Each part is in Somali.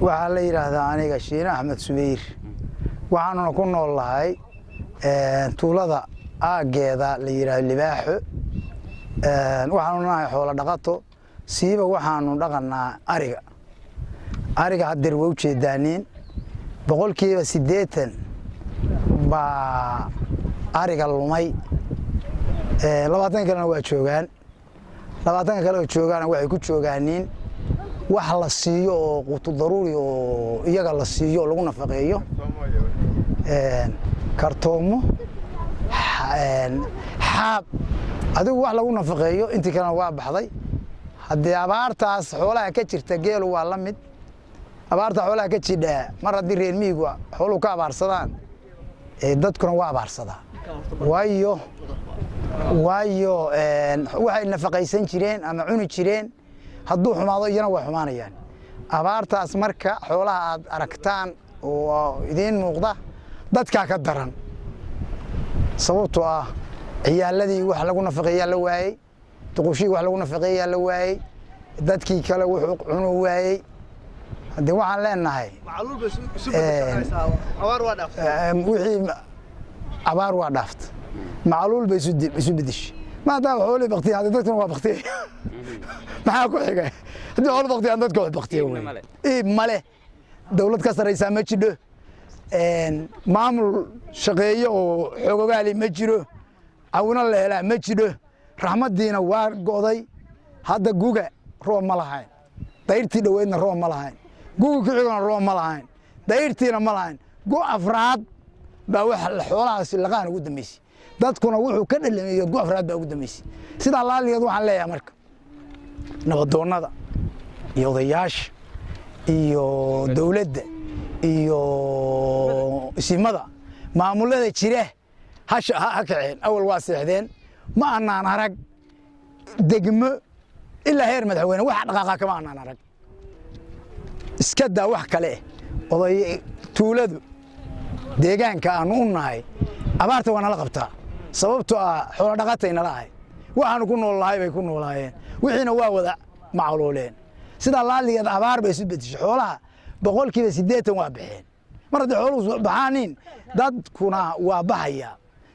Waxaa la yidhaahdaa aniga Shiine Axmed Subayr. Waxaanuna ku nool lahay tuulada aaggeeda la yidhaahdo Libaaxo. Waxaanu nahay xoolo dhaqato, siiba waxaanu dhaqanaa ariga. Ariga haddeer waa ujeedaaniin, 80% baa ariga lumay, 20 kalena waa joogaan. 20ka kale oo joogaana waxay ku joogaaniin wax la siiyo oo quutu daruuri oo iyaga la siiyo oo lagu nafaqeeyo, kartoomo, xaab, adigu wax lagu nafaqeeyo. Intii kalena waa baxday. Haddii abaartaas xoolaha ka jirta, geelu waa la mid. Abaarta xoolaha ka jidhaa, mar haddii reer miyigu xooluhu ka abaarsadaan, dadkuna waa abaarsadaa. Waayo waxay nafaqaysan jireen ama cuni jireen hadduu xumaado, iyana waa xumaanayaan. Abaartaas marka xoolaha aad aragtaan oo idiin muuqda, dadkaa ka daran, sababtoo ah ciyaaladii wax lagu nafaqeeyaa la waayey, duqushihii wax lagu nafaqeeyaa la waayey, dadkii kale wuxuu cunu waayey. Haddii waxaan leenahay wixii abaar waa dhaafta, macluul bay isu bedeshay, maadaama xoolihii baktiya, hadda dadkuna waa baktiya. Maxaa ku xigay haddii xoolo baktiyaan, dadka wax baktiya wey. Iib male, dawlad ka sarraysaa ma jidho, maamul shaqeeyo oo xoogogaali ma jiro, cawino la helaa ma jidho. Raxmaddiina waa go'day. Hadda guga roob ma lahayn, dayrtii dhoweydna roob ma lahayn, guga ku xigona roob ma lahayn, dayrtiina ma lahayn. Gu afraad baa wax xoolahaasi laqaan ugu dambeysay, dadkuna wuxuu ka dhalameeyo gu afraad baa ugu dambeysay. Sidaa laaligeed waxaan leeyahay marka nabadoonnada iyo odayaasha iyo dowladda iyo isimada maamulada jira ha kaceen. Awal waa seexdeen, ma anaan arag degmo ilaa heer madaxweyne waxa dhaqaaqa kama anaan arag. Iska daa wax kale, oday tuuladu deegaanka aanu u nahay abaarta waa nala qabtaa, sababtoo ah xoolo dhaqatay nala ahay. Waxaanu ku nool lahay bay ku noolaayeen, wixiina waa wada macluuleen. Sidaa laaligeed abaar bay isu bedeshay. Xoolaha 80% waa baxeen. Mar haddii xooluhu baxaaniin, dadkuna waa baxaya.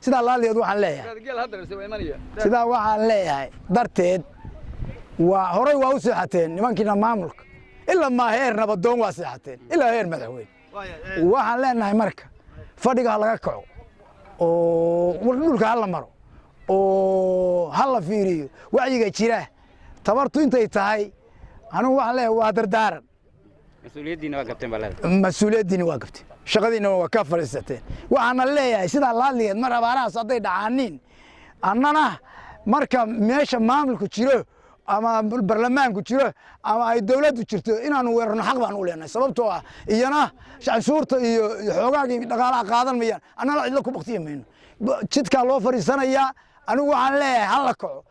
Sidaa laaligeed waxaan leeyahay, sidaa waxaan leeyahay darteed, waa horay waa u seexateen nimankiina maamulka, ilaa maa heer nabadoon waa seexateen, ilaa heer madaxweyne. Waxaan leenahay marka fadhiga ha laga kaco oo dhulka ha la maro oo ha la fiiriyo wacyiga jira, tabartu intay tahay. Anigu waxaan leeyahay waa dardaaran. Mas-uuliyaddiina waa gabteen baa leedahay. Mas-uuliyaddiina waa gabteen, shaqadiina waa ka fadhiisateen. Waxaana leeyahay sidaa laadligeed, mar abaarahaas hadday dhacaaniin, annana marka meesha maamulku jiro ama barlamaanku jiro ama ay dowladdu jirto, inaanu weerarno xaq baan u leenahay, sababtoo ah iyana canshuurta iyo xoogaagii dhaqaalaha qaadan mayaan, annana cidlo ku baktiyi mayno. Jidkaa loo fadhiisanayaa. Anigu waxaan leeyahay ha la kaco.